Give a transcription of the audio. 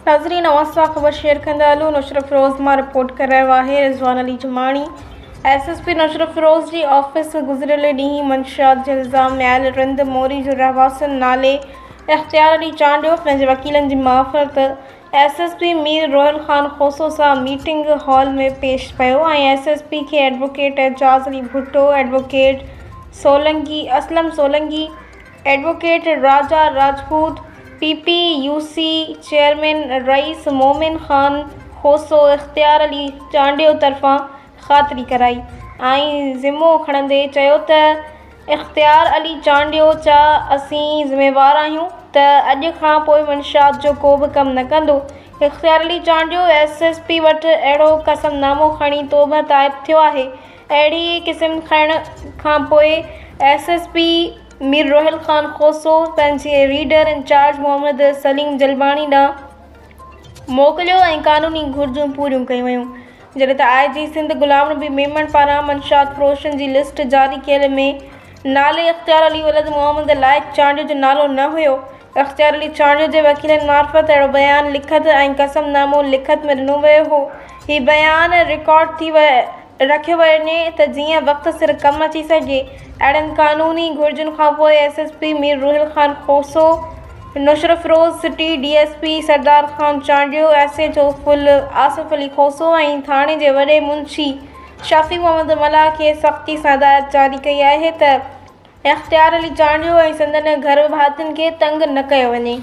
ناظرين اوهان سان خبر شيئر ڪندا هلون نوشهروفيروز مان رپورٽ ڪري رهيو آهي Rizwan Ali Jamani S S P Naushahro Feroze جي آفيس گذريل ڏينهن منشيات جي الزام ۾ آيل رند موري جو رهواسين نالي اختيار علي چانڊيو پنهنجي وڪيلن جي معرفت S S P Mir Rohal Khan Khoso سان ميٽنگ هال ۾ پيش پيو ۽ ايس ايس پي کي advocate Ejaz Ali Bhutto advocate Solangi Aslam Solangi advocate Raja Rajput, P P U C chairman Rais Momin Khan Khoso Ikhtiar Ali Chandio طرفان خاطري ڪرائي ۽ ذمو کڻندي چيو ته اختيار علي چانڊيو جا اسين ذميوار آهيون ته اڄ کان پوء منشيات جو ڪو به ڪم نه ڪندو. Ikhtiar Ali Chandio S S P وٽ اهڙو قسم نامو کڻي توبهه تائب ٿيو آهي. اهڙي قسم کڻڻ کان پوء S S P Mir Rohal Khan Khoso پنهنجي ريڊر انچارج محمد سليم جلباڻي ڏانهن موڪليو ۽ قانوني گهرجون پوريون ڪيون ويون. جڏهن ته آء جي سنڌ غلام نبي ميمڻ پاران منشيات فروشن جي لسٽ جاري ڪيل ۾ نالي اختيار علي ولد محمد لائق چانڊيو جو نالو نه هيو. اختيار علي چانڊيو جي وڪيلن معرفت اهڙو بيان لکت ۽ قسم نامو لکت ۾ ڏنو ويو هو. هي بيان رڪارڊ ٿي رکيو وڃي ته جيئن وقت سر ڪم اچي سگهي. اهڙين قانوني گهرجن کانپوء S S P Mir Rohal Khan Khoso, Naushahro Feroze city D S P Sardar Khan Chandio, S H O Phul Asif Ali Khoso ۽ ٿاڻي جي وڏي منشي شفيع محمد ملاح کي سختي سان هدايت جاري ڪئي آهي ته اختيار علي چانڊيو ۽ سندن گهر ڀاتين کي تنگ نه ڪيو وڃي.